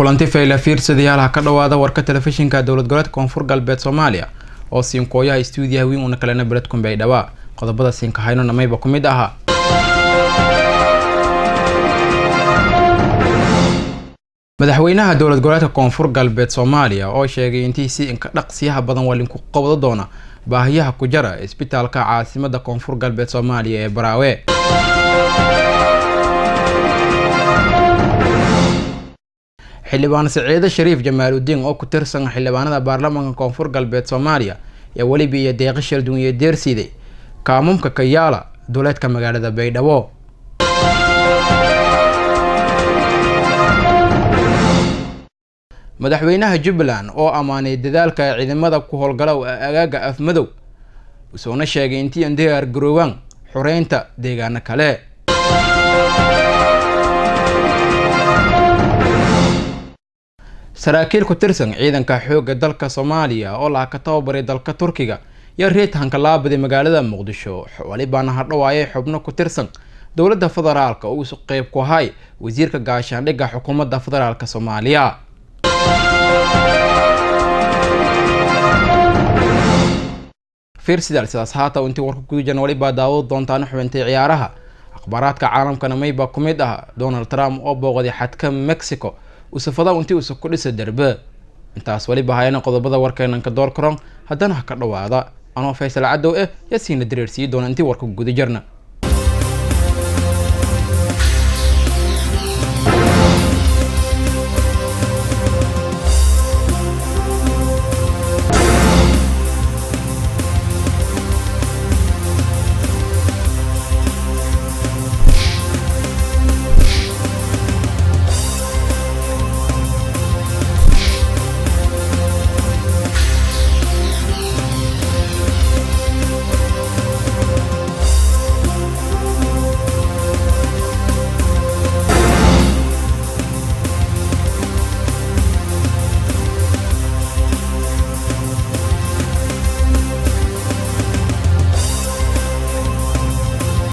Kulanti fayla fiirsadayaal, ha ka dhawaada warka telefishinka Dowlad Goboleedka Koonfur Galbeed Soomaaliya oo siinkooyaha stuudiyaha weyn una kalena beledkun Baydhaba. Qodobada siinka hayno mayba ku mid ahaa: Madaxweynaha Dowlad Goboleedka Koonfur Galbeed Soomaaliya oo sheegay intii si inka dhaqsiyaha badan waa linku qabado doona baahiyaha ku jara isbitaalka caasimada Koonfur Galbeed Soomaaliya ee Baraawe. Xildhibaan Saciide Shariif Jamaaludiin oo ku tirsan xildhibaanada baarlamaanka Koonfur Galbeed Soomaaliya ee weliba iyo deeqi shaldun iyo deersiiday kaamumka Kayaala duleedka magaalada Baydhabo. Madaxweynaha Jubbaland oo ammaanay dadaalka ciidamada ku howlgala agaaga Afmadow, wusuuna sheegay intii diyaar garoobaan xoreynta deegaano kale. Saraakiil ku tirsan ciidanka xoogga dalka Soomaaliya oo laha ka tababaray dalka Turkiga iyo reet hankalaabadi magaalada Muqdisho, walibaana hadhawaayay xubno ku tirsan dowladda federaalka oo isu qeyb ku hay wasiirka gaashaandhigga xukuumadda federaalka Soomaaliya. Fiirsidaal sidaas haata intii warka guda jirna walibaa daawad doontaan xubintay ciyaaraha. Akhbaaraadka caalamkana maybaa ku mid ah Donald Trump oo booqday xadka Mexico, usafada intii usa ku dhisa derbe. Intaas waliba hayana qodobada warkeenan ka door karon. Haddana ha ka dhawaada anoo Faysal Cadow yasiina dareersii doona intii warka guda jirna.